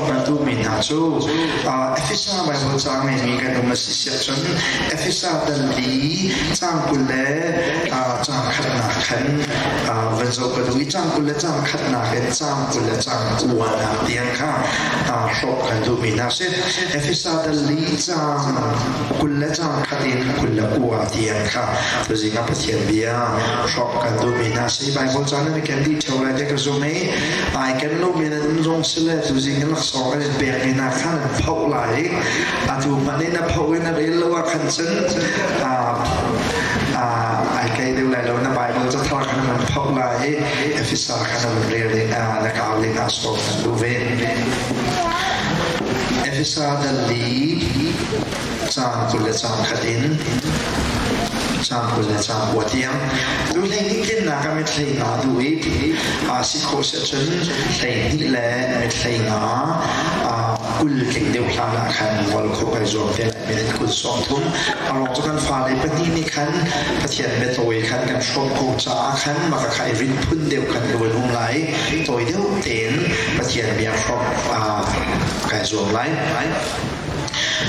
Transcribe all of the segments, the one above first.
Kan duhmi hna cu Efesa Baibal caang ngeimi kan um a si siah cun Efesa dal li caang 20 le caang khatnak khan van zoh ka duh i caang 20 le caang khatnak in caang 20 le caang kuanak tiang kha hrawh kan duhmi hna si. Efesa dal li caang 20 le caang khat in 29 tiang kha tuzing ah Pathian bia hrawh kan duhmi hna si. Baibal caang nan ken dih ṭheo lai te ka zum i ai ken lomi nan um zong si le tuzing in laksawng kan in pekmi hna kha nan phoh lai i atu hmanh in a phoh in a rel lo ah khan cun ai kei deuh lai lo. Na Bible cathar khan nan phoh lai i Efesa khan nan rel ding na kau ding ah sawm kan duh ve. Efesa dal li caang 20 le caang khat in caang 20 le caang kua tiang tu 12 tlinnak ah mithlei nga duh i si khawh si ahcun 12 le mithlei nga 20 tling deuh hlan ah khan ngol khawh kai zuam te lai. Minute 20 a ruang cu kan fale pahnih nih khan Pathian biatawi khan kan hrawm ko caah khan maka kha i rin phun deuh khan ka vun um lai. Tawi deuh tein Pathian bia hrawm kai zuam lai.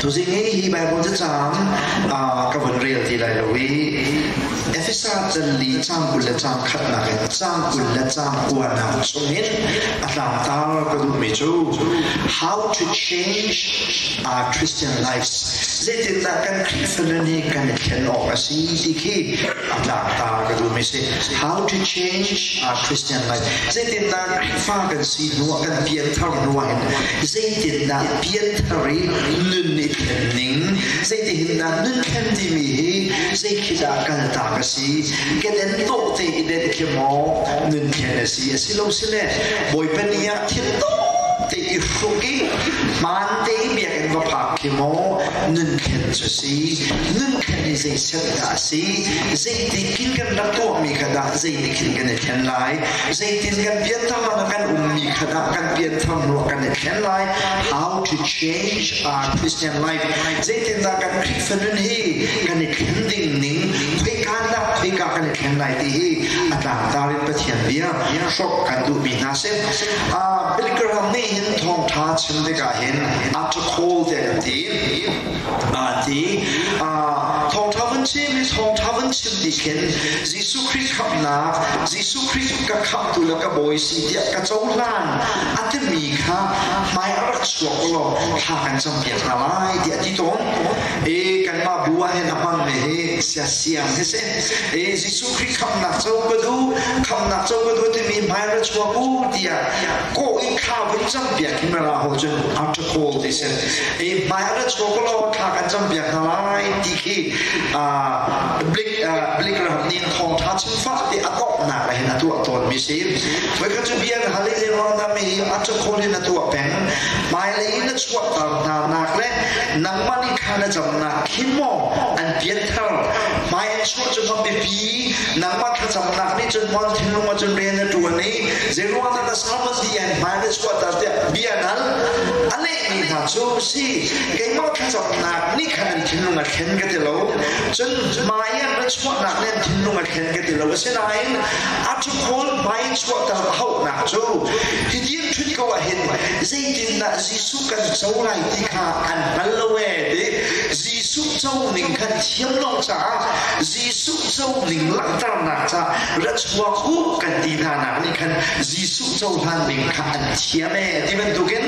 Tuzing hi hi Baibal cacang ka vun rel ti lai lo i Efesa canli caang 20 le caang khatnak in caang 20 le caang kuanak chungin a tlangtar ka duhmi cu How to Change Our Christian Lives, zeitindah kan Khrihfa nun hi kan i thlen awk a si ti khi a tlangtar ka duhmi si. How to Change Our Christian Life, zeitindah Khrihfa kan si hnu ah, kan pianthar hnu ah hin zeitindah pianthar i nun i thlen ning, zeitihin dah nun thlen timi hi zei khi dah kaltak a si, keden dawh te i denh khi maw nun thlen a si, a si lo sile Bawipa ni ah thil dawh te i hruk i hmaan te i biakinn va phak khi maw nun thlen cu si, nun thlen hi zei set dah a si, zeitikin kan rak tuahmi kha dah zeitik hin kan i thlen lai, zeitin kan pianthar ah kan ummi kha dah kan pianthar hnu ah kan i thlen lai. How to change our Christian life, zeitindah kan Khrihfa nun hi kan i thlen ding ning, khoika dah khoika kan i thlen lai ti hi a tlangtar in Pathian bia hrawk kan duhmi hna si. Billy Graham nih hin thawngtha chim tikah hin article tiah kan ti. Ti thawngtha vun chim i thawngtha vun chim ti khin Jesuh Khrih khamhnak, Jesuh Khrih ka khamhtu le ka bawi si tiah ka cohlan a timi kha hmai a rak chuak law thla kan campiak hna lai tiah a ti tawn. E kanmah bu ah hin a hmangmi hi sia siang hi si. E Jesuh Khrih khamhnak co ka duh, khamhnak co ka duh timi hmai ra chuak u tiah kawh i thla vun campiak hi mara ho cun article ti si. E hmai a ra chuak law thla kan campiak hna lai ti khi blik blik ram nih thawngtha chim fah ti a donghnak ah hin a tuah tawn mi si. Voikhat cu bia na hal i zeiruang dah mi hi a cakhawl in a tuah peng, hmailei in a chuahter hna nak le nangmah nih kha na camnak khi maw an pianthar, hmai an chuah cu ma biapi, nangmah thlacamnak nih cun mon thinlung ah cun rian a ṭuan i zeiruang dah na sermon ti an hmai na chuahter tiah bia an hal. A lehmi hna cu si keimah thlacamnak nih khan an thinlung a thlen ka ti lo, cun hmai an ra chuahnak nih an thinlung a thlen ka ti lo. Asinain a ṭhukhawl hmai chuahter a hauhnak cu hiti an ṭhut ko ah hin zeitindah Jesuh kan co lai ti kha an hngal lo ee ti. Jesuh co ning khan thiam lo caah, Jesuh co ning langhternak caah ra chuak u kan ti hna nak nih khan Jesuh cohlan ning kha an thiam ee ti bantukin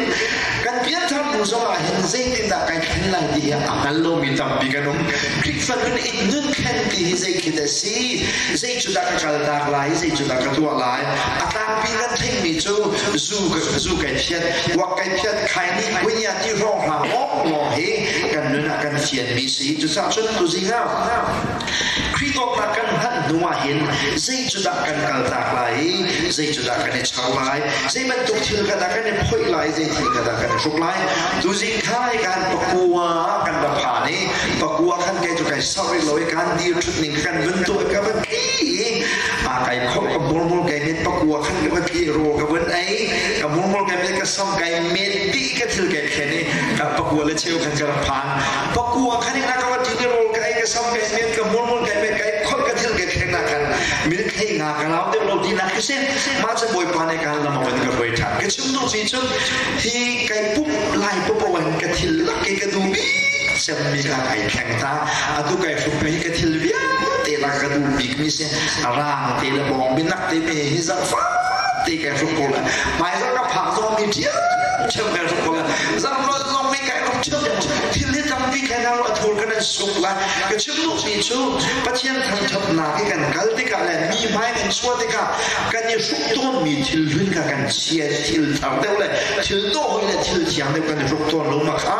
kan pianthar hnu zong ah hin zeitindah kai thlen lai ti hi a hngal lomi tampi kan um. Khrihfa nun i nun thlen ti hi zei khi dah si, zei cu dah ka kaltak lai, zei cu dah ka tuah lai? A tlangpi kan theihmi cu zu zu kai phiat, wak kai phiat, khai nih kunya ti hrawng hlang lawng hi kan nun ah kan fianmi si. Cucaah cun tuzing ah Khrih dawtnak kan hngalh hnu ah hin zei cu dah kan kaltak lai i zei cu dah kan i char lai, zei bantuk thil kha dah kan i phoih lai, zei thil kha dah kan i hruk lai? Tuzing khai kan pakua kan ra phan i pakua khan kei cu kai sau rih lo i kan dir ṭhut ning kan vun tuah ka van tli i a kai khawh ka murmur kai met. Pakua khan ka van tli, rawl ka vun ei, ka murmur kai met, ka sam kai met dih, ka thil kai thlen i ka pakua le cheu khan ka rak phan. Pakua khan in ka van tli, rawl ka ei, ka sam kai met, ka murmur kai met, kai khawh, ka thil kai thlen. ah khan minute 15 ka lau deuh lo tinak khi si. Mah cu Bawipa nih kan lam a van ka hruai ṭhan. Ka chim duhmi cun hi kai pumh lai popo in ka thil lak i ka duh bik cemmi kha kai thleng ta. Atu kai hruk hi ka thil vialte lak ka duh bikmi si. Rang te le bawng binak te me hi zarfa te kai hruk ko la. Hmaizarh ka phak zong mi ṭhiam ṭhiam kai hruk ko la. Zarh zong mi kai hruk ṭhiam thil hi tampi kai na a thur kan suk la. Ka chim duhmi cu Pathian thangṭhatnak i kan kal tikah le mi hmai kan chuah tikah kan i hruk tawnmi thil hlun kha kan chia, thil thar deuh le thil dawh hoi le thil thiang deuh kan i hruk tawn lo ma kha.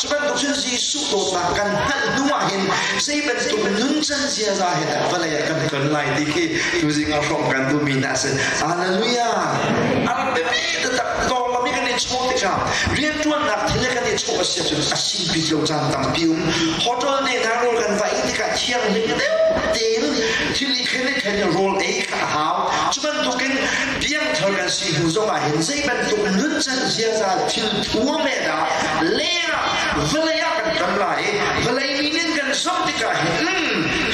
Cu bantuk cun Jesuh dawtnak kan hngalh hnu ah hin zei bantuk nuncan ziaza he dah vawlei ah kan ton lai ti khi tuzing ah hrawmh kan duhmi hna a si. Hallelujah! A rak biapi taktak dawr i kan i chawh tikah, rianṭuannak thil kan i chawh a si ahcun a si bik lo caan tampi um. Hotel ne hna rawl kan va ei tikah thianghlim deuh tein thil i khen i khen in rawl ei kha a hau. Cu bantukin piangthar kan si hnu zongah hin zei bantuk nuncan ziaza thil thuam he dah leng ah vawlei ah kan kan lai i vawlei mi nih kan zoh tikah hin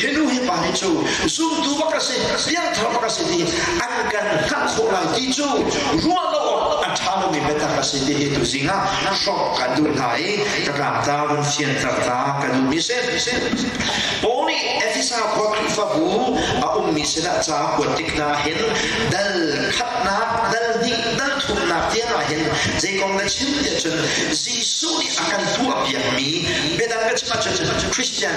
hi nu hi pa hi cu zumtu bak a si, piangthar bak a si ti an kan hngalh khawh lai ti cu ruah lo awk a ṭha lomi biatak a si ti hi tuzing ah hrawmh kan duh hna i ka tlangtar vun fianter ta ka duhmi si. Paul nih Efesa khua Khrihfabu a ummi sinah ca a kuat tik hna hin dal khatnak, dal hnih, dal thumnak tiang ah hin zei kong na chim tiah cun Jesuh nih a kan tuahpiakmi biadang ka chim ahcun Christian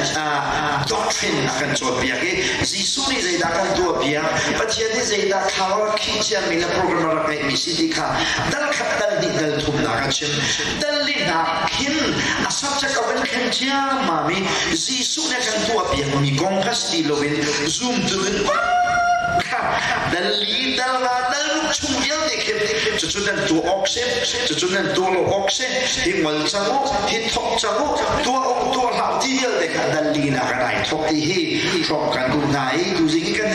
doctrine a kan cawnpiak i Jesuh nih zeidah kan tuahpiak, Pathian nih zeidah thlau a rak khih ciami le program a rak ngeihmi si ti kha dal khat, dal hnih, dal thumnak a chim. Dal linak khin a subject a van khen ciammam i Jesuh nih a kan tuahpiakmi kong kha si ti loin zumtu in kha dal li, dal nga, dal ruk chung vialte khin cucu nan tuah awk si, cucu nan tuah lo awk si, hi ngol cang u, hi thok cang u, tuah awk tuah hlah ti vialte kha dal linak an ai thok ti hi hrawm kan duh hna i tuzing hi kan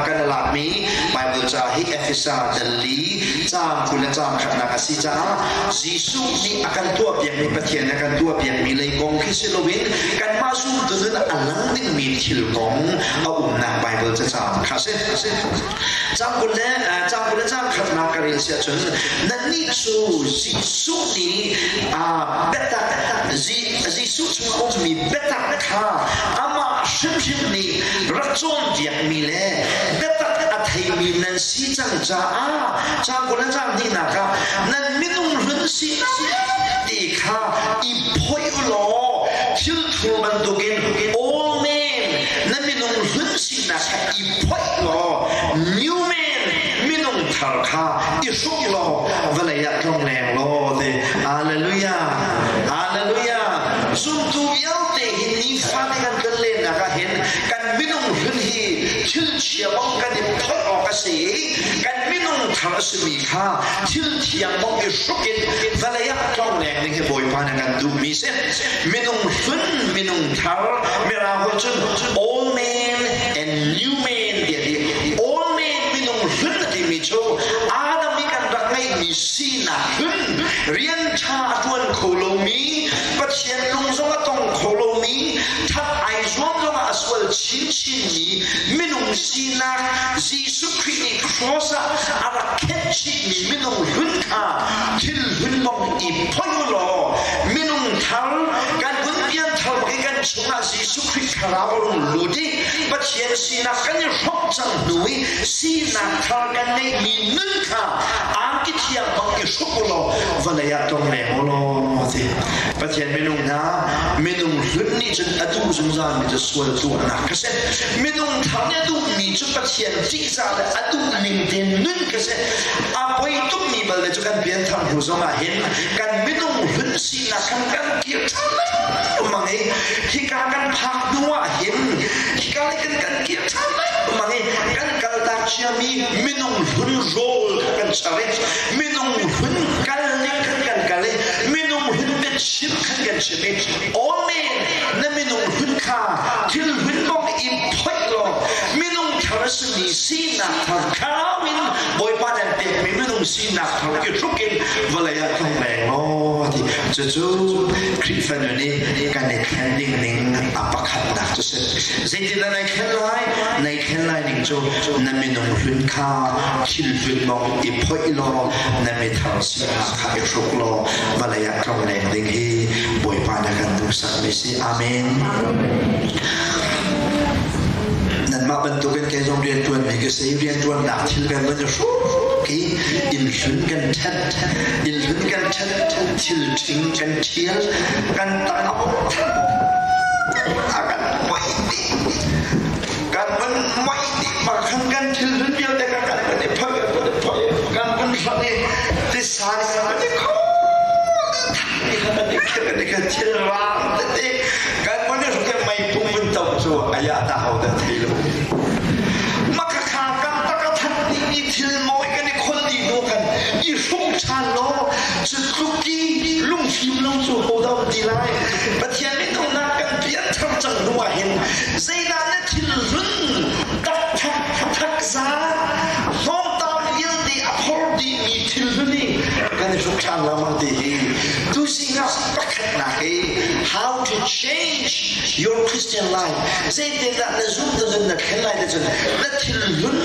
kan lakmi Bible ca hi Efesa dal li caang 20 le caang khatnak a si caah Jesuh nih a kan tuahpiakmi, Pathian a kan tuahpiakmi lei kong khi si loin kanmah zumtu nun a lang dingmi thil kong a umnak Bible cacang kha a si. Caang 20 le caang 20 le caang khatnak ka rel si ahcun, nannih cu Jesuh nih biatak, Jesuh chungah ummi biatak kha amah hrimhrim nih rak cawnpiakmi le biatak a theimi nan si cang caah, caang 20 le caang hnihnak ah, nan minung hlun sinak vialte kha i phoih u law thil thur bantukin old man, na minung hlun sinak kha i phoih law new man, minung thar kha i hruk law vawlei ah tlong leng law ti. Hallelujah, hallelujah! Zumtu vialte hi nifate kan kan lennak ah hin kan minung hlun hi thil chia bang kan i phoih awk a si i kan minung thar a simi kha thil thiang bang i hruk in vawlei ah tlong leng ding hi Bawipa nih kan duhmi si. Minung hlun, minung thar, Mirang holh cun old man and new man tiah ti. Old man, minung hlun a timi cu Adam i kan rak ngeihmi sinak hlun, rian ṭha a ṭuan kho lomi, Pathian lung zong a tong kho lomi, ṭhat ai zuam zongah a sual chinchinmi minung sinak, Jesuh Khrih nih cross ah a rak khenh chihmi minung hlun kha thil hlun bang i phoih u law minung thar kan vun pianthar bak i kan chungah Jesuh Khrih thlarau a rung lut i Pathian sinak kan i hrawmh cang hnu i sinak thar kan ngeihmi nun kha angki thiang bang i hruk u law vawlei ah tlong leng u law ti. Pathian minung hna, minung hlun nih cun a duh zungzalmi cu sual tuahnak kha si. Minung thar nih a duhmi cu Pathian ṭihzah le a duh ning tein nun kha si. A poi tukmi bal le cu kan pianthar hnu zongah hin kan minung hlun sinak khan kan kir ṭhan lengmang i hika kan phak hnu ah hin hika lei kan kan kir ṭhan lengmang i kan kaltak ciami minung hlun rawl kha kan char i minung hlun kal ning khan kan kal i minung hlun biachim khan kan chim i amen, na minung hlun kha thil hlun bang i phoih law minung thar a simi sinak thar thlarau in Bawipa nan pekmi minung sinak thar i hruk in vawlei ah tlong leng law ti. Cucu Khrihfa nun i kan i thlen ding ning a pakhatnak cu si. Zeitindah nai thlen lai? Nai thlen lai ning cu na minung hlun kha thil hlun bang i phoih law na mithar sinak kha i hruk law vawlei ah tlongleng ding hi Bawipa na kan duhsakmi si. Amen. Nanmah bantukin kei zong rianṭuanmi ka si. Rianṭuannak thil kan van i hruk i inn hlun kan ṭhet, inn hlun kan ṭhet, thil ṭhing kan ṭhial, kan tang a kan muai dih. Kan van muai dih ma khan kan thil hlun vialte kan kan van i phoih, kan i phoih, kan van hlonh i tisa nih kan van i kho kan thil rang tete kan van i hruk i meipung vun to cu aya ta ho dah thei lo. Makhakha kan tak a that dihmi thil mawi kan i khon dih hnu khan i hruk ṭhan law cu tluk i lungfim lo cu ho dah um ti lai. Pathian minungnak kan pianthar cang hnu ah hin zeidah na thil hlun takthak thakza hnawmtam vialte a phor dihmi thil hlun i kan i hruk ṭhan lengmang ti hi tuzing ah pakhatnak hi how to change your Christian life, zeitindah na zumh na nun na thlen lai ti cun na thil hlun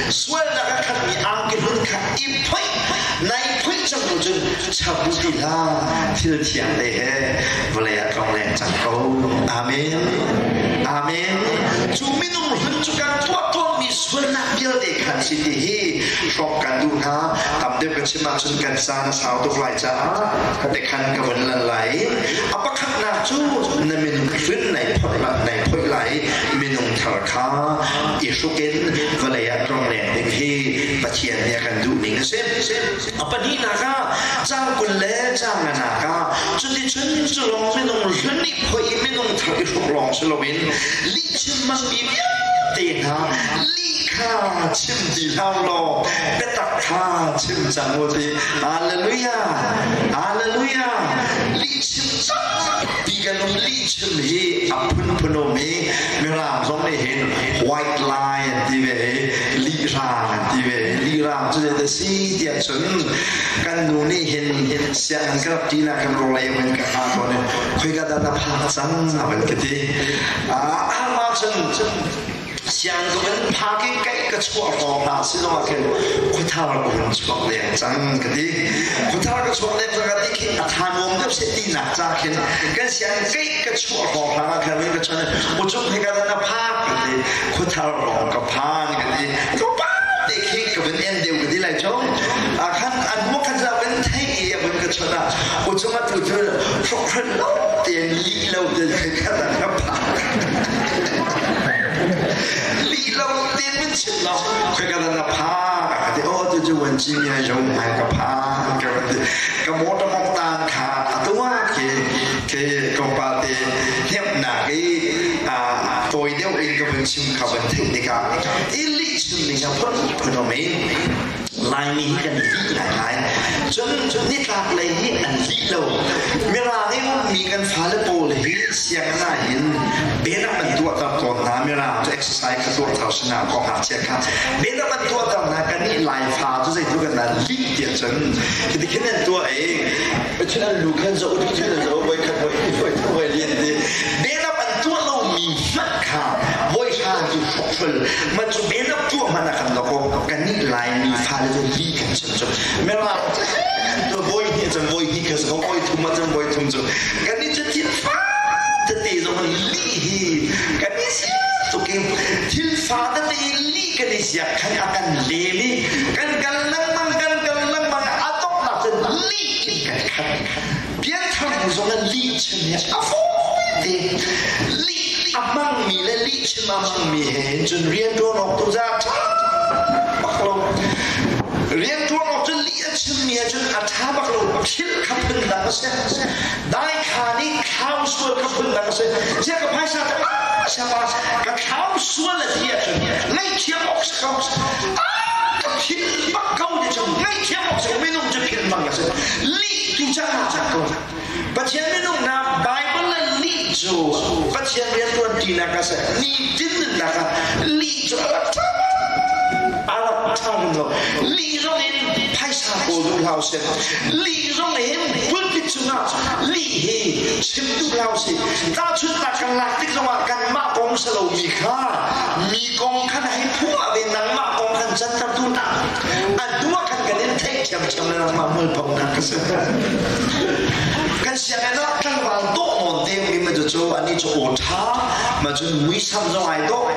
sualnak a khatmi angki hlun kha i phoih nai phoih cang hnu cun chabu ti hlah, thil thiang te he vawlei ah tlongleng cang ko. Amen, amen. Cu minung hlun cu kan tuah tawnmi sualnak vialte khan si ti hi hrawk kan duh hna. Tam deuh kan chim ahcun kan caan a sau tuk lai caah te khan ka vun lan lai. A pakhatnak cu na minung hlun nai phoih nai phoih lai, minung thar kha i hruk in vawlei ah tlongleng ding hi Pathian nih a kan duh ning a si. A pahnihnak ah, caang 20 le caang nganak ah, cuticun cu lawng minung hlun i phoih i minung thar i hruk lawng si loin lihchim hmangmi vialte hna lih kha chim ti hlah law biatak kha chim cang u ti. Hallelujah, hallelujah. Lihchim tampi kan um. Lihchim hi a phunphun um i Mirang zong nih hin white lie an ti ve i lihraang an ti ve. Lihraang cu zei si tiah cun kan nu nih hin sianginn ka rak ṭi nak kan rawlei in ka hngah tawn i khoika dah na phak cang a van ka ti. Ah cun siang ka van phak i kaih ka chuah hrawng hna si zong ah khin khuathar ka hun chuak leng cang ka ti. Khuathar ka chuak leng cang ka ti khi a tha nuam deuh seh tinak ca khin kan siang kaih ka chuah hrawng hlang ah khin ka chon ucung he ka na phak ka ti, khuathar lawng ka phan ka ti. Tlawmpal te khi ka van en deuh ka ti lai cu ah khan an mu khan za van thei i a vun ka chon ah ucung atu cu hrokhrel lo tein lih lo te kha ka phak, lih lo tein min chim lo khoi ka na phak ka ti. Oh, tu cu wan chi mi ai jong mai ka phak ka van ti. Ka motor mok tan kha atua khi ke tlawmpal te hnemhnak i tawi deuh in ka vun chim kha van theih tikah i lih chim ning a phun phun um i Laimi hi kan lih ngaingai. Cun nitlak lei hi an lih lo. Mirang i ummi kan fale pawl hi sianginn ah hin benak an tuahter tawn hna. Mirang cu exercise kha tuahter sina ko ngakchia kha benak an tuahter hna. Kan nih Laifa cu zeitluk kan dah lih tiah cun hiti khin an tuah i cun an lu khan zoh cun an zoh voi khat voi voi voi li an ti. Benak an tuah lomi hmanh kha voi hra cu hrokhrol man cu benak tuah hmanh ah kan lo. Kan nih Laimi fale cu li kan chim cu mirang cu voi hnih cun voi hnih kha si voi thum ah cun voi thum cu kan nih cu thil fa tete zong li hi kan i siak tuk i thil fa tete li kan i siak khan a kan lem i kan kal lengmang, kan kal lengmang, a donghnak cun li in kan khat. Pianthar hnu zong ah lih chim hi a fawi te. Lih a hmangmi le lih chim a hmangmi he hin cun rianṭuan awk tu za ṭha bak lo. Rianṭuan awk cun lih a chimmi he cun a ṭha bak lo. Thil kha phun dang a si. Dai kha nih thlau sual kha phun dang a si. Zia ka phaisa te siapa ka thlau sual a ti ahcun ngaihthiam awk si ko. Ka philh bak ko ti cun ngaihthiam awk si ko. Minung cu philh bang a si. Lih tu cang cang ko. Pathian minung na Bible le lih cu Pathian riantuan tinak a si. Nitin nunnak ah lih cu a rak ṭha, a rak ṭha lo. Lih zong in phaisa kawl duh hlah usih. Lih zong in pulpit cungah Chim duh hlah usih. Tahchunhnak kan lak tik zongah kanmah kong si lomi kha mi kong khan hei phuah ve, nangmah kong khan canter tu hlah. A hnu ah khan kan in theih ṭhiamṭhiam le nangmah mualphonak ka si. Kan sianginn ah tlangval dawh nawn te mi ma cu ani cu aw ṭha ma cun muisam zong ai dawh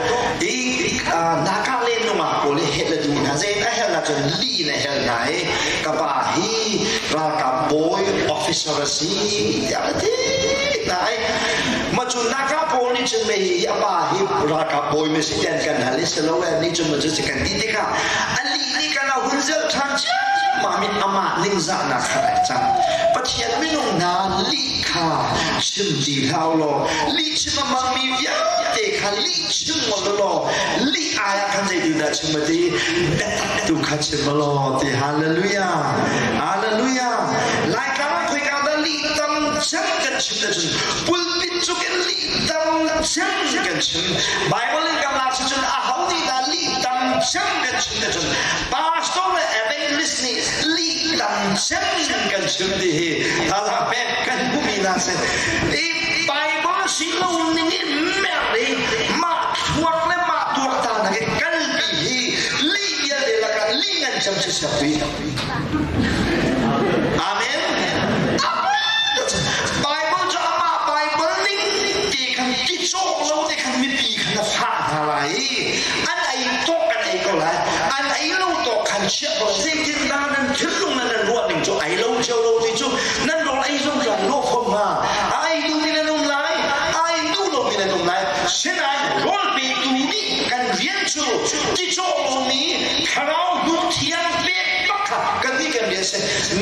i naka le nungak pawl hi hel a duh hna. Zein a hel ahcun li in a hel hna i ka pa hi ralkap bawi officer a si tiah a ti hna i ma cu naka pawl nih cun mei hi a pa hi ralkap bawi ma si tian kan hal i si lo e nih cun ma cu kan ti tikah a li nih kan a hun zelh ṭhan ciammam in amah ningzahnak kha ai cang. Pathian minung hna, lih kha chim ti hlah law, lih chim a hmangmi vialte kha lih chim ngol law, lih ai ah khan zeitin dah chim a ti? Biatak tu kha chim law ti. Hallelujah, hallelujah. Laitlang ah khoika dah lih tam cem kan chim le cun pulpit cuk in lih tam cem kan chim. Bible in kan lak si cun aho nih dah lih tam cem kan chim le cun pastor le evangelist nih lih tam cem kan chim ti hi thazaang pek kan hmuhmi hna si. I Bible si lo ning in mer i mah thuak le mah tuakta nak in kalpi hi lih vialte lakah lih ngan cem si siak pi. Amen. Bible cu amah Bible ning te khan ti cawk lo te khan mipi khan na fah hna lai i an ei tawk kan ei ko lai, an ei lo tawk khan chiah ko. Zeitindah nan thinlung le nan ruah ning cu ai lo cio lo ti cu nan rawl ei zong cu an lawh fom hnga. A ei duhmi nan um lai, a ei duh lomi nan um lai. Sinain rawl petu nih kan rian cu ticawh lomi thlarau hnu thiang pek bak kha kannih kan rian si.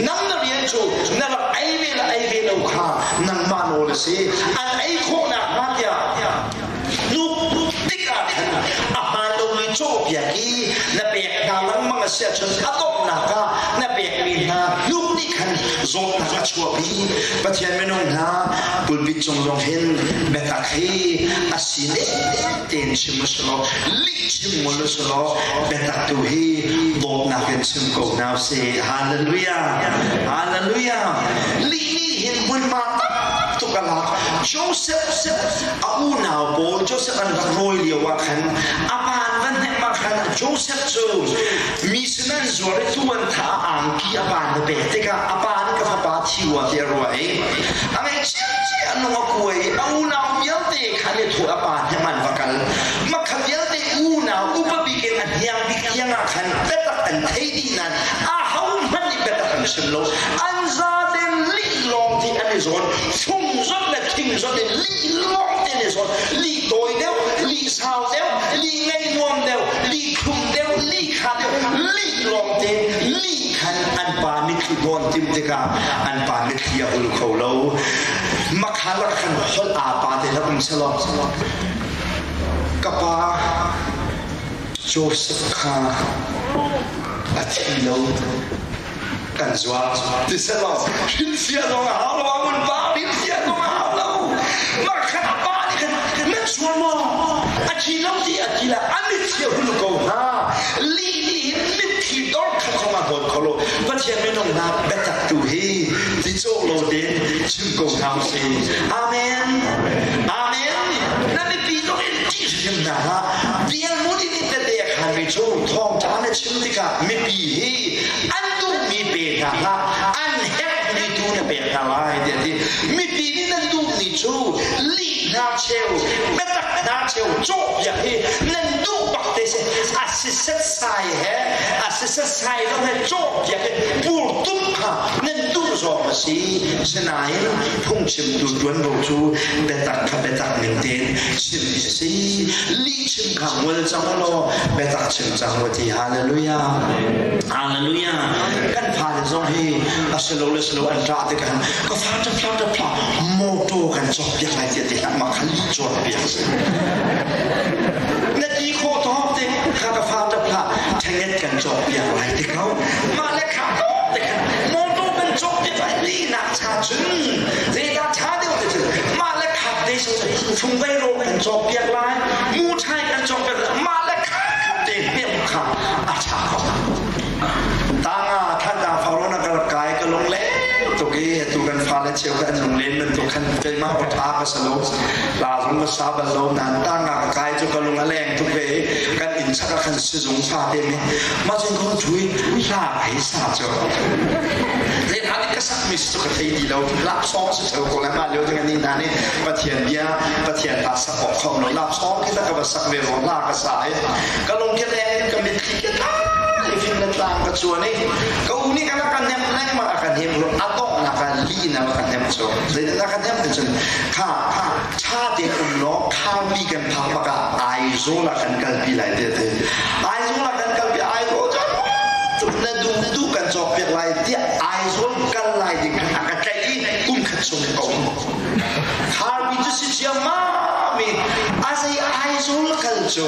Nang na rian cu na rak ei ve le ei ve lo kha nangmah nawl a si. An ei khawhnak hnga tiah hnuk tik ah khan a hmaan lomi cawhpiak i na pek hna lengmang a si ahcun a donghnak ah na pekmi hna hnuk nih khan zawtnak a chuahpi. Pathian minung hna, pulpit cung zong hin biatak hi a si tein chim u sih law, lih chim ngol u sih law, biatak tu hi dawtnak in chim ko hna usih. Hallelujah, hallelujah. Lih nih hin hmunhma tam tuk a lak. Joseph a unau pawl Joseph an rak rawi lio ah khan a van van hnek ah khan Joseph cu mi sin an zuar i tu an tha angki a pa na pek tikah a pa nih ka fapa thi rua ti a ruah i a ngaihchia cia lung a kuai i a unau vialte khan i thawh a pa hnem an va kal. Makha vialte unau upa bik in a hniang bik tiang ah khan biatak an thei dih nain a ho hmanh nih biatak an chim lo. An zaten lih lawng ti an i zawn, fung zot le thing zot in lih lawng te an i zawn. Lih tawi deuh, lih sau deuh, lih ngei nuam deuh, lih thlum deuh, lih kha deuh, lih lawng te lih khan an pa mitthli dawn tim tikah an pa mitthli a hul kho lo. Makha lak khan holh aa pa te la um selaw ka pa Joseph kha a thi lo, kan zuar ti selaw hrilhfiah zong a hau lo, amun pa hrilhfiah zong a hau lo. Mah khan a pa nih khan nan sual maw, a thi lo ti a ti la a mitthli a hul ko hnga. Lih nih hin mitthli dor khat zong a hnawt kho lo. Pathian minung hna, biatak tu hi ti cawh lo tein chim ko hna usih. Amen, amen. Na mipi zong in ṭih hrim hna hlah. Bial mudi nih tete a khanmi cu thawngṭha na chim tikah mipi hi an duhmi pe hna hlah, an herhmi tu na pek hna lai tiah ti. Mipi nih nan duhmi cu lih hna cheu, biatak hna cheu cawhpiak hi nan duh bak te si. A si setsai he, a si setsai lo he cawhpiak hi purtum kha nan duh zawng a si. Sinain phungchimtu ṭuanvo cu biatak kha biatak ning tein chim a si. Lih chim kha ngol cang u law biatak chim cang u ti. Hallelujah, hallelujah. Kan fale zong hi a si lo le si lo an ṭah tikah ka fa ṭap hlah, ṭap hlah, motor kan cawkpiak lai tiah ti hlah. Mah kha lih cawnpiak a si. Na ti khawh tawk te kha ka fa ṭap hlah, ṭhenget kan cawkpiak lai ti ko. Mah le kha tawk te khan motor kan cawkpiak lai lihnak cha cun zeidah ṭha deuh ti cun mah le khak te fungvei rawh kan cawkpiak lai, muṭhai kan cawkpiak lai, mah le khak te hnem kha a ṭha ko. Tanga than tang faro na ka rak kai ka lung le tuk i atu kan fale. cheu kha an lunglen bantuk khan keimah aw ṭha ka sa lo, la zong ka sa bal lo nain tangah ka kai cu ka lung a leng tuk ve i kan inn chak ah khan sizung fate mi mah cun ka ṭhu i hla ai sa cu zei hla nih ka sakmi si cu ka thei ti lo. Laksawng si theo ko lai mah lio ding ani hna nih Pathian bia, Pathian hla sak awk khom lo laksawng khi ta ka va sak ve rua. Hla ka sa i ka lung ke leng in ka mitthli ke tlang in na tlang ka cuan i ka u nih kana ka hnem lengmang, a ka hnem lo. A donghnak ah li na ka hnem cu zeitin a ka hnem ti cun, kha ṭha tein um law kharpi kan phak bak ah Aizawl ah kan kalpi lai te ti. Aizawl ah kan kalpi, Aizawl cu na duh duh kan cawk piak lai tiah Aizawl kal lai ding khan a ka tlaih i kum khat chung ka um. Kharpi cu si ciammam i a zei Aizawl kal cu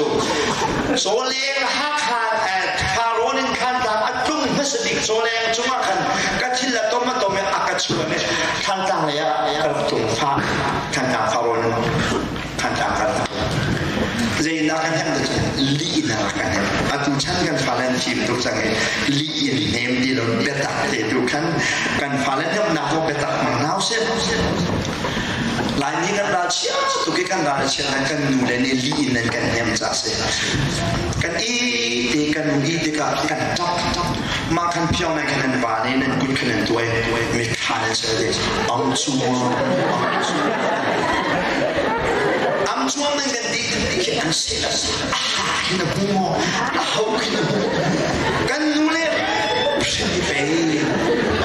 Cawleng Hakha Kharon in khan tlang a tlung hmasa bik Cawleng cungah khan ka thil a tom a tom i a ka chuan i Thantlang lei ah ka rak tlung fa Thantlang Kharon Thantlang kan zeinak kan hem li in rak kan hem. Atu chan kan fale an fim tuk cang i li in nem ti lo, biatak te tu khan kan fale hnemnak ko biatak mang nau seh. Laimi kan ral chia tuk i kan ral chia nan kan nu le nih li in nan kan hnem ca si. Kan i te kan nu i tikah kan ṭap. Mah khan phiang nan khan nan pa nih nan kut khan nan tuai mi kha nan ser de ang chuang ang chuang nan kan ti khi an se a ha khi na bu a ho khi na bu kan nu le hrin pe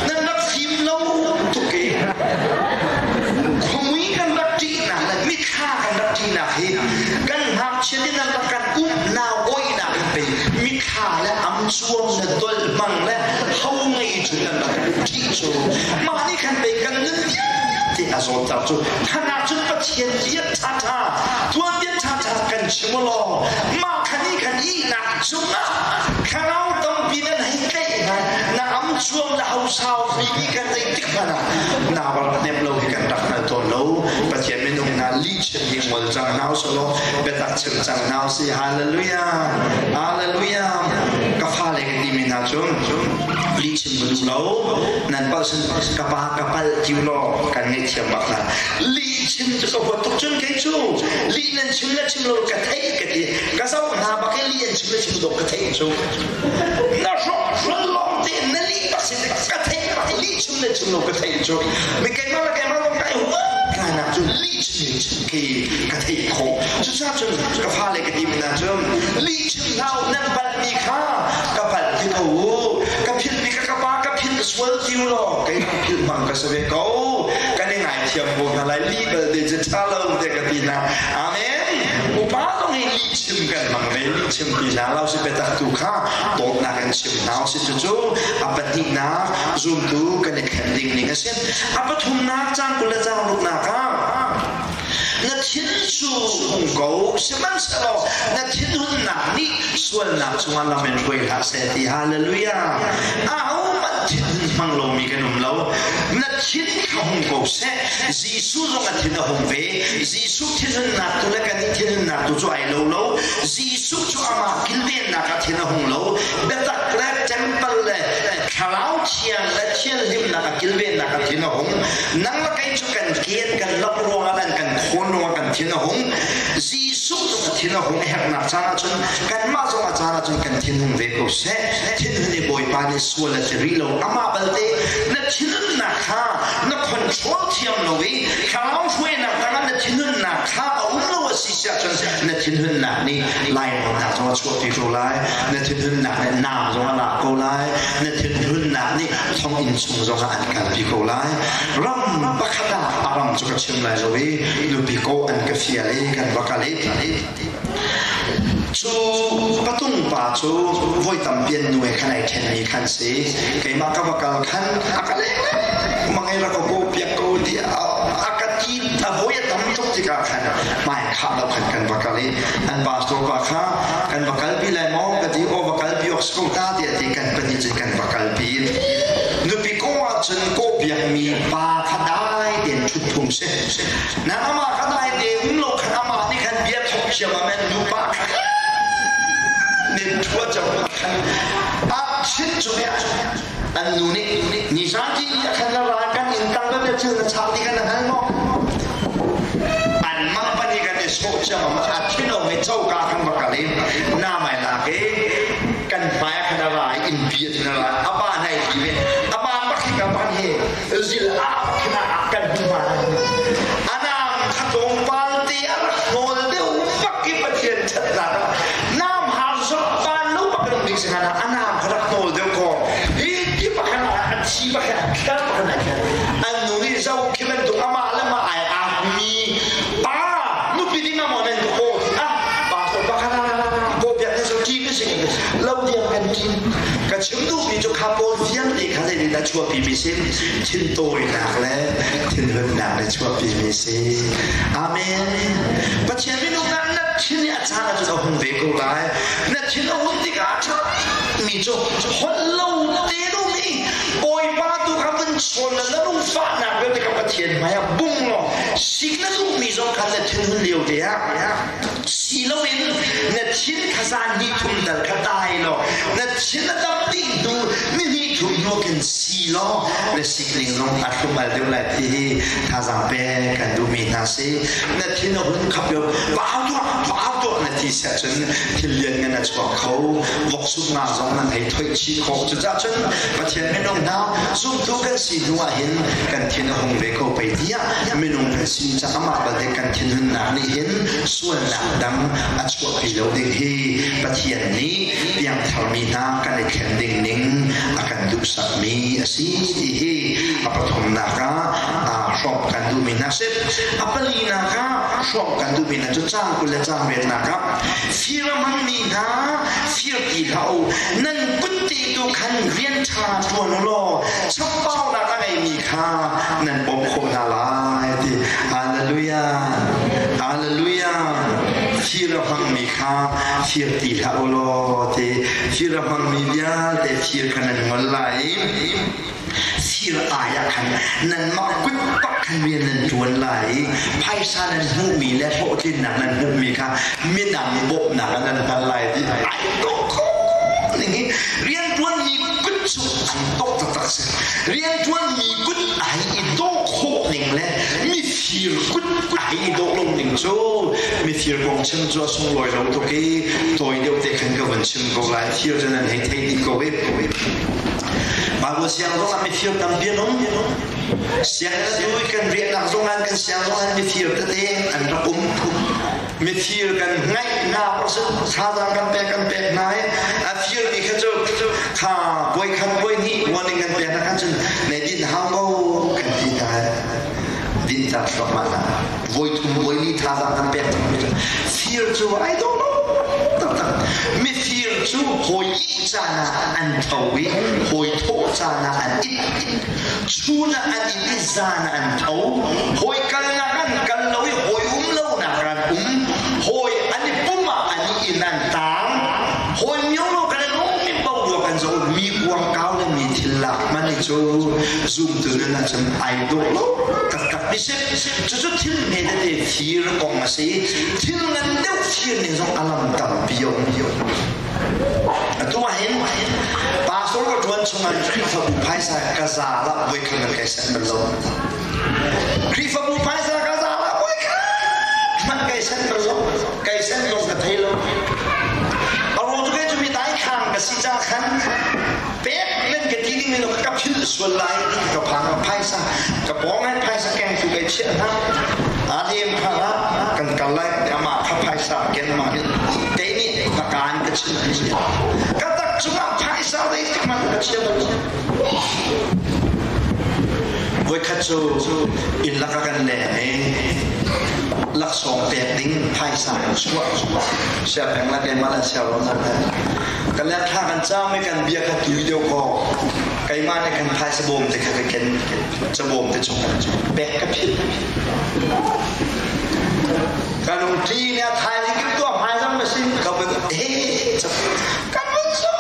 nan rak fim lo tuk e. Khuamui kan rak ṭihnak le mithla kan rak ṭihnak hi kan ngakchia te nan rak kan um nau oihnak in pei mithla le am cuam le dolh hmang le ho ngei cu nan rak kan ṭih cu. Mah nih khan pei kan nun vialte a zawtter cu. Khan ah cun Pathian bia ṭhaṭha, tuanbia ṭhaṭha kan chim law mah khan nih khan ihnak cungah thlarau tampi nan hei tlaih hna na am cuam le hosau pipi kan zeitik hmanh ah na rak hnem lo hi kan rak hngal tawn lo. Pathian minung hna, lihchim hi ngol cang hna usih, biatak chim cang hna usih. Hallelujah, hallelujah. Ka fale ka timi hna cu, lihchim ka duh lo. Nan palh sin ka pa ka palh ti law kan ngaihthiam bak hna. Lihchim cu ka huat tuk. Cun kei cu lih nan chim le chim lo ka theih ka ti. Ka zoh hna bak i lih an chim le chim lo ka theih cu. Na hrawk hrun lawng te na lih bak si ka theih bak. Lih chim le chim lo ka theih cu mi keimah le keimah lawng kai huat kai nak cu lih chim khi ka theih khawh. Cucaah cun ka fale ka ti mi hna cu, lih chim hlah u. Nan palh mi kha ka palh ti ko u, ka philh mi kha ka pa ka philh sual ti u law kei ka philh hmang ka si ve ko, kan i ngaithiam ko hna lai. Lih belte cu ṭha lo te ka ti hna. Amen. Upa zong hi lih chim kan hmang ve. Lih chim ti hna lo si, biatak tu kha dawtnak in chim hna si. Cucu a pahnihnak zumtu kan i thlen ding ning a si. A pathumnak, cang 20 le cang ruknak ah, na thin cu hung ko, sihmanhsehlaw na thinhunnak nih sualnak chungah lam in hruai hlah seh ti. Hallelujah. Ahohmanh thinhun hmang lomi kan um lo. Na thin kha hung ko seh. Jesuh zong a thin a hung ve. Jesuh thinhunnak tu le kan nih thinhunnak tu cu ai lo lo. Jesuh cu amah kilvennak ah thin a hung lo. Biatak le temple le thlarau thiang le thianhlimnak a kilvennak ah thin a hung. Nang le kei cu kan kian kan lap ruangah le kan khawn ruangah kan thin a hung. Jesuh cu a thin a hung a herhnak caan ahcun kanmah zong a caan ahcun kan thin hung ve ko seh. Thinhun i Bawipa nih sual a ti rih lo. Amah balte na thinhunnak kha na control thiam lo i thlarau hruainak tangah na thinhunnak kha a um lo a si si ahcun na thinhunnak nih lainawnnak zong a chuahpi ko lai, na thinhunnak nih naam zong a lak ko lai, na thinhunnak nih thonginn chung zong ah an kalpi ko lai. Ram pakhat ah, a ram cu ka chim lai lo i, nupi ko an ka fial i kan va kal i cu patung pa cu voi tampi an nu he khan ai ṭhenmi khan si. Keimah ka va kal khan a ka leng mangai ra ka ko piak ko ti a ka ti. A voi a tam tuk tikah khan hmai khah lo khan kan va kal i an pastor pa kha kan va kalpi lai maw ka ti. Aw, va kalpi awk si ko ta tiah ti. Kan pahnih cun kan va kalpi. Nupi ko ahcun kawhpiakmi pa kha dai tein ṭhut phung si. Nang amah kha dai te um lo khan amah nih khan bia thok thiam amen nupa kha nin ṭhua cang khan a chin cu an nu nih nizan ti a khan la ra kan in tang na cil na chak ti kan na hngal maw? Anmah pahnih kan i sawh ciammam a thinong i coka kan va kal i na mai lak i kan hmai ah khan a ra i innpi ah cun a ra. A pa hna i hlim i a pa pakhat ka pan hi zil a khin ah kan hmu hna. Anam kha tlawmpal te a rak hnawl deuh bak i Pathian ṭhatnak ah nam har zong van lo bak in bik si hna anam kha rak hnawl deuh ko. Hi ti pakhat ah a thi pakhat a thlar pakhat ah khan an nu nih zo khi bantuk amah le mah ai mi pa nupi ding ah maw nan ka kaw ah pa ko pakhat ah kaw piak na so ṭim si lo diam kan ṭim. Ka chim duhmi cu kha pawl vialte kha zeitindah chuahpi mi si? Thintawinak le thinhunnak le chuahpi mi si. Amen. Pathian minung ah na thin i a caan ah cun a hung ve ko lai. Na thin a hun tikah a ṭha mi cu holh lo te dum i Bawipa tu kha vun chawn na lungfahnak vialte kha Pathian hmai ah bung law sik na duhmi zong kha na thinhun lio te ah si loin na thin kha zan hnih thum dal kha dai law na thin a dam dih hnu ni hnih thum hnu khin si law na sikning zong a thlumal deuh lai ti hi thazaang pe kan duhmi hna si. Na thin a hun khap yo pau tuah pau tuah na ti siah cun thil lian ngan a chuak kho, vok sup nga zong nan hei thoih chih khawh. Cucaah cun Pathian minung hna, zumtu kan si hnu ah hin kan thin a hung ve ko pei tiah minung kan si cang. Amah balte kan thinhunnak nih hin sualnak dang a chuahpi lo ding hi Pathian nih piangtharmi hna kan i thlen ding ning a kan duhsakmi a si ti hi a pathumnak ah hrawmh kan duhmi hna si. A palinak ah hrawmh kan duhmi hna cu caang 20 le caang riatnak ah fir a hmangmi hna, fir ti hlah u, nan kut te tu khan rian ṭha ṭuan u law chambaunak a ngeimi kha nan bawmh khawh hna lai ti. Hallelujah, hallelujah. Fir a hmangmi kha fir ti hlah u law ti. Fir a hmangmi vialte fir kha nan ngol lai i fir ai ah khan nanmah kut bak khan rian nan ṭuan lai i phaisa nan hmuhmi le hlawhtlinnak nan hmuhmi kha midang bawmhnak ah nan hman lai ti ai dawh kho ning hi. Rianṭuanmi kut cu an dawh taktak si. Rianṭuanmi kut ai i dawh khawh ning le mifir kut ai i dawh lo ning cu, mifir kong chim cu a sunglawi lo tuk i tawi deuh te khan ka vun chim ko lai. Thir cu nan hei theih dih ko i Bible siang zong ah mifir tampi an um. Sianginn a tu i kan riahnak zong ah, kan siang zong ah mifir tete an rak um. Mifir kan ngaih hna, thazaang kan pek hna i a fir mi kha cu kha voi khat voi hnih warning kan pek hna khan cun na din hau ko kan ti hna. Din tak thluahmah hna, voi thum voi li thazaang kan pek. Fir cu ai dawh lo taktak. Mifir cu hawi ih caan ah an tho i hawi thawh caan ah an it, chun ah an it i zan ah an tho. Hawi kalnak an kal lo i hawi um lonak an um, hawi an i pum ah an i inn an taang, hawi mio lo kan in um mi bo rua kan zoh. Mi kuangkau le mi thil lak man i cu zumtu nun ahcun ai dawh lo taktak mi si. Cucu thil hme tete thir kong a si. Thil ngan deuh thir ning zong a lam tampi a um. Atu ah hin pastor ka ṭuan chungah Khrihfabu phaisa ka za lah voi khat man kai sanh bal lo. Khrihfabu phaisa ka za lah voi khat man kai sanh bal lo. Kai sanh zong ka thei lo. A ruang cu kei cu mi dai khang ka si ca khan pek len ka ti ding in ka philh sual lai ti ka phang. Phaisa ka pawng ai phaisa keng tu kai chiah hna. A lem kha kan kal lai, amah kha phaisa ken ma hin te nih ka kaan ka chim ka tak cungah phaisa dei tik man ka chia bal. Voikhat cu inn laka kan leng i laksawng pek ding phaisa kan chuah. Sia peng la keimah lan sia ro nan kan leng thla kan cam i kan bia kha tui deuh ko. Keimah nih kan phaisa bawm te kha ka ken, cabawm te chung kan pek ka philh. Kan ungṭi nih a thaizing kim tuah hmaizam na si ka ban he kan ban so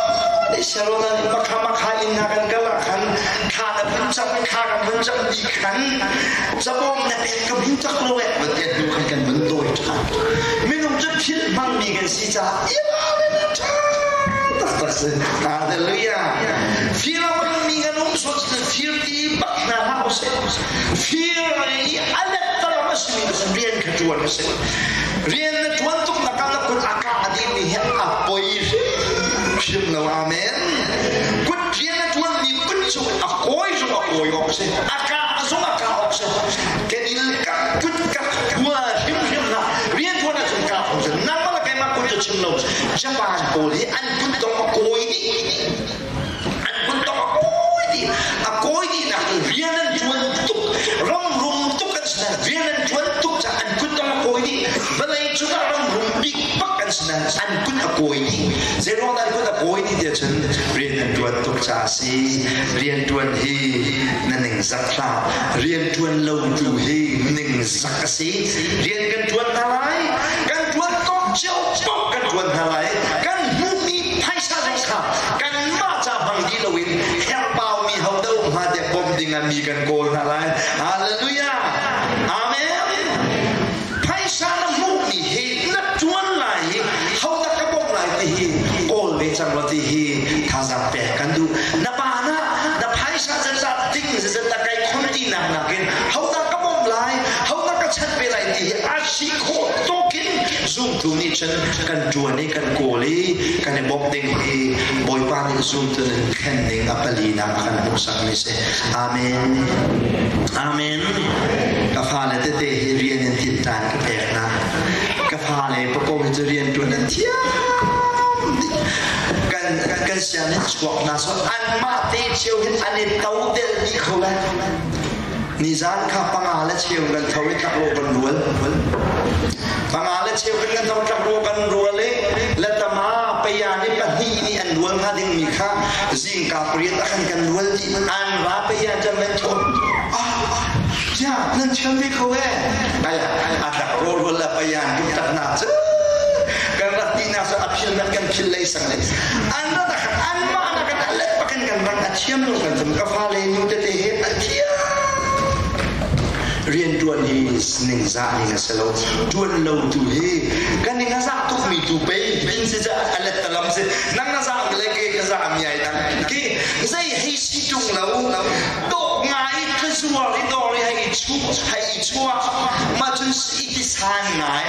ni sero na makha makha in na kan kal ah khan kha na vun cam, kha kan vun cam di khan cabawm na pek ka bu tak lo eh ban te hnu khan kan vun dawi ṭhan. Minung cu philh hmangmi kan si caah i na ṭha tak. Tak si. Hallelujah. Fir a hmangmi kan um sual cun fir ti bak hna hlah usih. Fir i a lettalam a simi rian kha ṭuan a si. Rian na ṭuan tuk nak ah na kut a kah dingmi hi a poi hrim lo. Amen. Kut rian na ṭuanmi kut cu a kawi zong a kawi awk a si. A kah zong a kah awk a si. Kenil ka kut ka hua hrimhrim hlah. Rian ṭuan ahcun kah awk a si. Nangmah le keimah kut cu chim lo. Japan pawl hi an kut dong a kawi dih. An kut dong a kawi dih. A kawi dih nak cu rian an ṭuan tuk. Ram rum tuk an si nain rian an ṭuan tuk caah an kut dong a kawi dih. Vawlei cungah ram rum bik bak an si nain an kut a kawi dih. Zeiruang dah an kut a kawi dih tiah cun rian an ṭuan tuk caah a si. Rian ṭuan hi na ningzak hlah. Rian ṭuan lo tu hi ningzak a si. Rian kan ṭuan hna lai. Kan ṭuan tawk cio paoh kan ṭuan hna lai. Kan hmuhmi phaisa zong kha kanmah ca hmang dih loin herhbaumi ho dah um hnga tiah bawmh ding ah mi kan kawl hna lai. Hallelujah. Amen. Phaisa na hmuhmi hi na ṭuan lai i hodah ka bawmh lai ti hi kawl ve cang law ti hi thazaang pek kan duh. Na pa na na phaisa zeizat ding zeizat na kai khon tinak nakin hodah ka bawmh lai, hodah ka chanh ve lai ti hi a si khawh tawkin zumtu nih cun kan ṭuan i kan kawl i kan i bawmh ding hi Bawipa nih zumtu nun thlen ding a palinak a kan hmuhsakmi si. Amen. Amen. Ka fale tete hi rian in tinṭan ka pek hna. Ka fale pako hi cu rian ṭuan an thiam dih. Kan kan sianginn chuak hna so anmah te cio hin an i to del dih kho lai. Nizan kha panga le cheu kan tho i tlakrawh kan rual. Panga le cheu kan kan tho tlakrawh kan rual i letama paya ni pahnih nih an rual hnga dingmi kha zingka pariat ah khan kan rual dih. An ra paya cam an thawh. Ah, ya, nan thiam ve ko eh. Ai, a tlakrawh rual le paya an tuk tak na cu. Kan rak ti na so a phil nak kan phil lei sang le. An ra tak an mah na kan let pakin kan rak a thiam lo kan zum ka fale nu tete he a thiam rian tuan hi ningzah ning a si lo tuan lo tu hi kan ning a zah tuk mi tu pei bin si ca a let talam si nang na zah le ke ka zah mi ai dang ki zei hei si tung lo dawh ngai ka zuar i dor i hei chu hei chuah ma cun i ti san ngai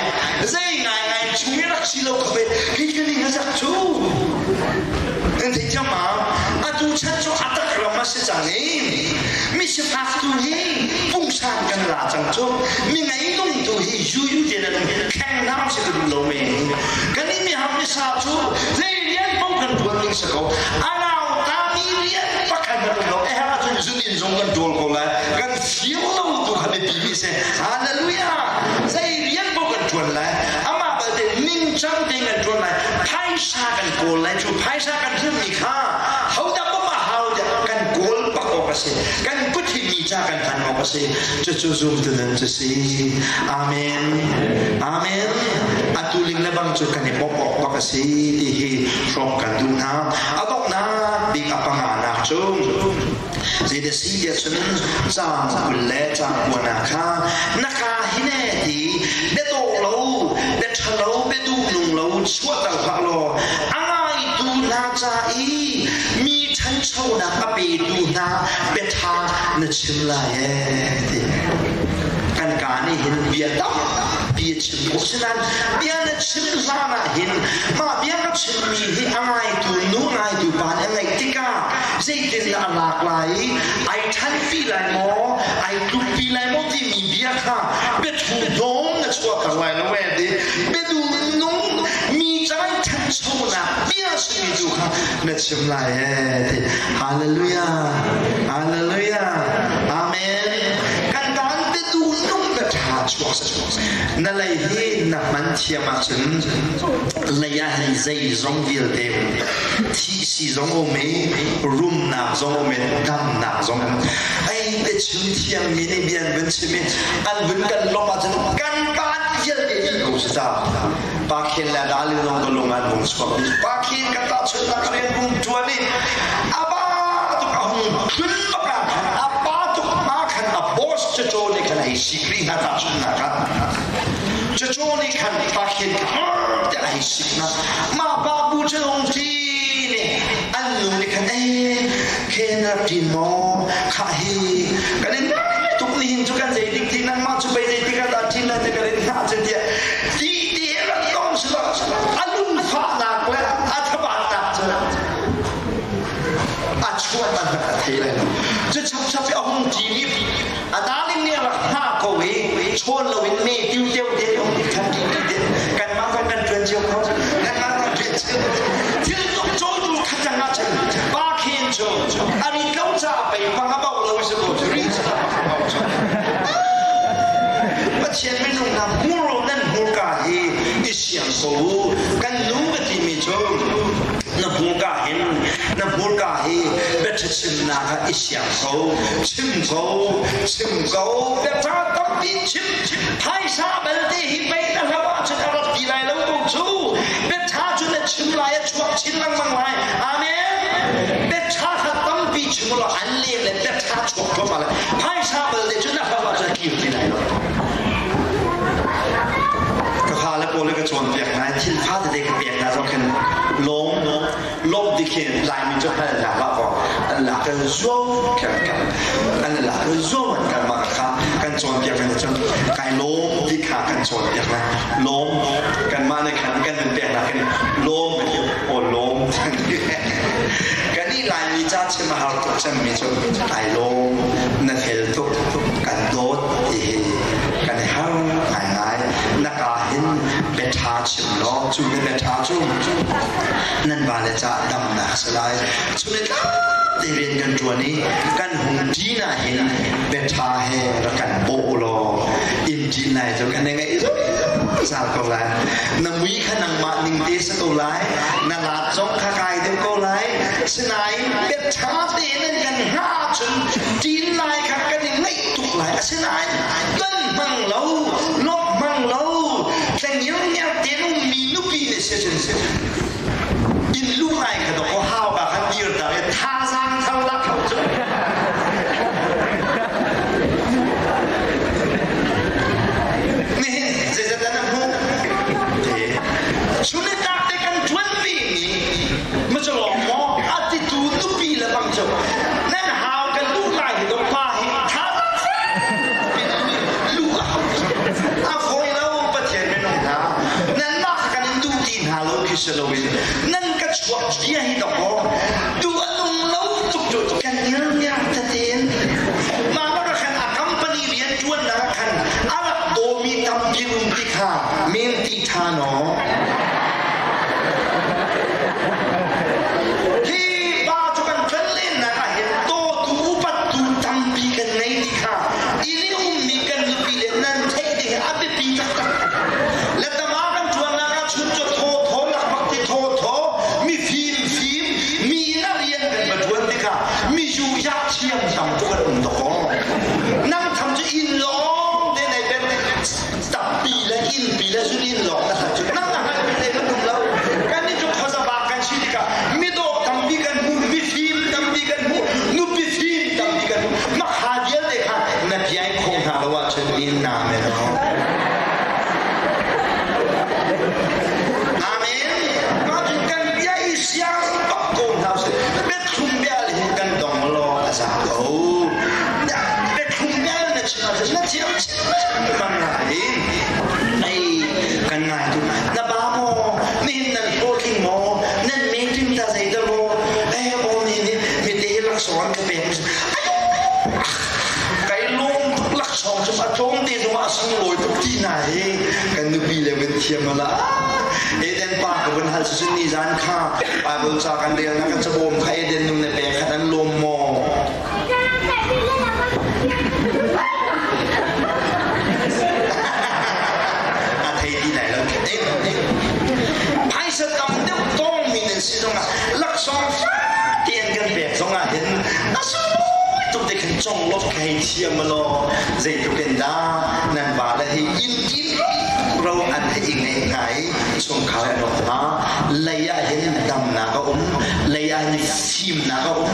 zei ngai ngai chung i rak si lo ka ve hi ka ning a zak cu Nan theih thiam ma? Atu chan cu a tak ram a si cang i mi sifak tu hi pungsan kan la cang cu. Mi ngei tu hi yuyu te nan kheng hna si ka duh lo me. Kan i mi ham mi sa cu zei rian paoh kan tuan ding si ko. Anau ta mi rian pakhat kan um lo. Eh ahcun zun in zong kan ṭawl ko lai. Kan feel lo tu kha biapi mi si. Hallelujah! Zei rian paoh kan ṭuan lai. Amah balte ningcang tein kan ṭuan lai. Phaisa kan kawl lai cu phaisa kan hmuhmi kha hodah bawmh a hau tiah kan kawl bak awk a si. Kan kut hi mi ca kan hman awk a si. Cucu zumtu nun cu si. Amen. Amen. Atu ling le bang cu kan i bawmh awk bak a si ti hi hrawm kan duh hna. A donghnak bik a panganak cu zeidah si tiah cun caang 20 le caang kuanak kha na ka hi ne ti biadawh lo bia ṭhalo bia duhnung lo chuahter hlah law a ngaitu hna ca i mi ṭhanchonak a petu hna bia ṭha na chim lai ee ti kan kaa nih hin bia tampi a chim khawh asinain bia na chim hlan ah hin mah bia ka chimmi hi a ngaitu nu ngaitu pa nih a ngaih tikah zeitindah a lak lai i ai ṭhanpi lai maw ai tlukpi lai maw timi bia kha biathu hnawm na chuahter lai lo ee ti biaduh nung mi cang ṭhanchonak bia simi tu kha na chim lai ee ti. Hallelujah, hallelujah, amen. Kan dan biaduh nung na ṭha chuak na lei hi na hman thiam ahcun lei ah hin zeizong vialte thih si zong um i rumnak zong um i damnak zong um ei biachim thiam mi nih bia an vun chim i an vun kan lawmh ahcun kan kaan vialte dih ko si ta. Pa Khen le Dalin zong ka lung an hung chuak dih. Pa Khen ka tahchunhnak rian hung ṭuan i a ba tuk a hung tlun bak ah khan a pa tuk hma khan a boss cacaw nih khan hei sik rih hna. Tahchunhnak ah cacaw nih khan Pa Khen kha te a hei sik hna. Mah pa bu cu hung ṭi. Nih an nu nih khan ee khen rak ṭin maw khah hi kan in tuk nihin cu kan zei dik ti nangmah cu pei zei tik ah dah ṭin lai ti kan in hngah cu tiah ti ti he rak tong si lo a lungfahnak le a thabatnak cu a chuat an a thei lai lo. Cu chapchap i a hung ṭin i a darling nih a rak hngah ko i chawn loin me tiu teu te um khan ti ti kanmah kan kan ṭuan cio kho, kanmah kan ṭuan cio. Thil tuk cawtu khat ah cun pa khen cu a rit lo ca pei pang a bauh lo si ko cu ri cu a bauh cu. Pathian minung hna, hmur nan hmurka hi i siang ko u. Kan nu ka timi cu na hmurka hin, na hmurka hi biachimnak ah i siang ko, chim ko, chim ko, biaṭha tampi chim. Phaisa belte hi pei na hlo ahcun a rat ti lai lo ko cu. Biaṭha cu na chim lai, a chuak chin lengmang lai. Amen. Biaṭha kha tampi chim law an lem le biaṭha chuak thluahmah lai. Phaisa belte cu na hlo ahcun a kir ti lai lo. Ka fale pawl ka cawnpiak hna, thil fa tete ka pek hna zong khin lawm lawm ti khin Laimi cu hal hna hlah kaw an lak in zuo kher kan an lak in zuo an kan mah kha kan cawnpiak hna cun kai lawm ti kha kan cawnpiak hna. Lawm kanmah nih khan kan nun pek hna khin lawm kan ti aw lawm. Kan i Laimi ca chim a har tuk cemmi cu kai lawm, na fel tuk, kan dawt ti hi kan i har ngaingai. Na ka hin biaṭha chim law cu na biaṭha cu nan vale caah damnak a si lai. Cu ni te rian kan ṭuan i kan hung ṭin ah hin biaṭha he rak kan bawh law inn ṭin lai cu kan i ngaih zungzal ko lai. Na mui kha nangmah ning te si ko lai, na laat zong kha kai deuh ko lai. Sinain biaṭha tein an kan hngah ahcun ṭin lai kha kan i ngaih tuk lai. Asinain kan hmang lo, lawmh hmang lo, tlengirngiar tein ummi nupi nih si cun inn lu ngai kha dawk hau ka khan dir ta i thazaang thar lak lo cu. Nihin zeizat na hmuh te chunitak te kan ṭuanpi mi maculawng maw a titu nupi le bang cu nan hau kan luh lai hi dawk pa hi thazaang lu a hau a fawi lo. Pathian minung hna, nanmah kha kan in duh ti hna lo khi si loin nan ka chuak bia hi dawkaw duh a nung lo tuk cu. Kan irmiar tein mah bak khan a company rian ṭuannak ah khan a rak dawmi tampi um ti kha men ti ṭha naw. Hi pa cu kan ṭuan lennak ah hin dawtu upattu tampi kan ngei ti kha inn i ummi kan nupi le nan theih ding a biapi taktak. Le tama kan ṭuannak ah chuncaw thaw thaw lakpak ti thaw thaw mi fim fim mi inn ah rian kan va ṭuan tikah mi yu yak thiam tam tuk an um dawkaw. Nang tham cu inn lawng te nei ben tappi le innpi le zun inn lawng na cu nang na hngalh mi kan um lo. Kan nih cu khuazaba kan si tikah midawh tampi kan hmu, mifim tampi kan hmu, nupi fim tampi kan hmu. Makha vialte kha na biai khawh hna lo ahcun in na men. Amen. Mah cu kan bia i siang bak ko hna usih. Biathlum bia le hin kan dong law a za ko. Biathlum bia na chim ahcun na thiam chin bang lai. Ei kan ngai tu na ba maw, nihin nan hlawhtling maw, nan meeting ta zei dah maw, eh aw nihin hi mite hi laksawng an ka pek. Kai lawm tuk, laksawng cu a tlawm te zongah a sunglawi tuk ti hna hi kan nupi le vun thiam ala. Eden pa ka vun hal cu ni zan kha Bible ca kan rel na kan cabawm kha Eden nu ne pek khat an lawm maw? A thei ti lai lo. Phaisa tam deuh tawng mi nan si zongah laksawng fate an kan pek zongah hin a sunglawi tuk te khin conglawmh khi hei thiam law zeitluk in dah nan va le hi inn inn ro an hei i ngeih hna i chungkhar an rawk hna. Lei ah hin damnak a um, lei ah hin fimnak a um,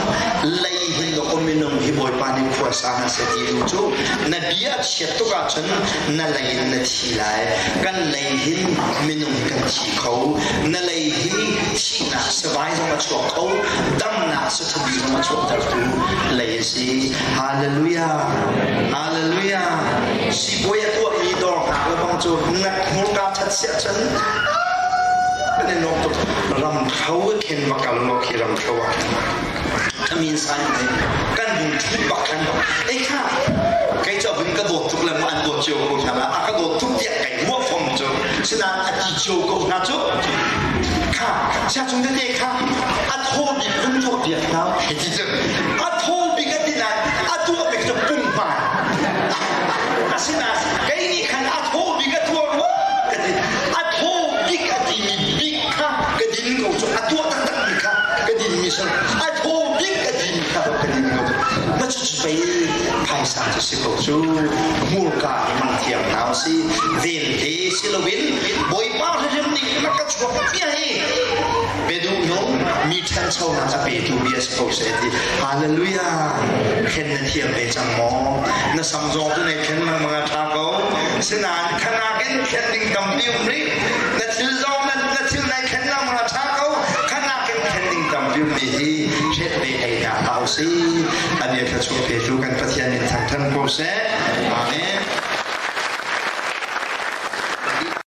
lei. Lei hin dawkaw minung hi Bawipa nih khua sa hna seh ti duh cu na bia a chiat tuk ahcun na lei in na thi lai. Kan lei hin minung hi kan thi kho. Na lei hi thihnak savai zong a chuak kho, damnak sathubi zong a chuahtertu lei a si. Hallelujah! Hallelujah! Sibawi a tuahmi dawr hngak le bang cu na hmurka ṭhat siah cun kan i nuam tuk. Ramthlo khin va kal law khi ramthlo ah khin kamin sai te kan hung ṭhut bak khan ei kha kei cu vun ka dawt tuk le mu an dawt cio ko hna la a ka dawt tuk tiah kai ruah fom cu sinain a ti cio ko hna cu kha sia chung tete kha a thaw bik vun tuah piak hna hei ti cu a thaw bik a ti nain a tuah bik cu pumhman asinain kei nih khan a thaw bik a tuah rua ka ti a thaw bik a timi bik kha ka din ko cu a tuah taktak mi kha ka din mi si a thaw bik ka din kha ka din ko cu na cu pei phaisa cu si ko cu hmurka hi mang thiam hna si vel te si loin Bawipa hrim nih na ka chuak bia hi beduh nung mi ṭhanchonak a petu bia si ko seh ti. Hallelujah. Khen na thiam ve cang maw? Na sam zong cu nei khen lengmang a ṭha ko. Sinain khanak in khen ding tampi um rih. Na thil zong na thil nai khen lengmang a ṭha ko. Khanak in khen ding tampi um mi hi hret ve ei hna hlah usih. A bia thluachuah petu kan Pathian in thangṭhat ko seh. Amen.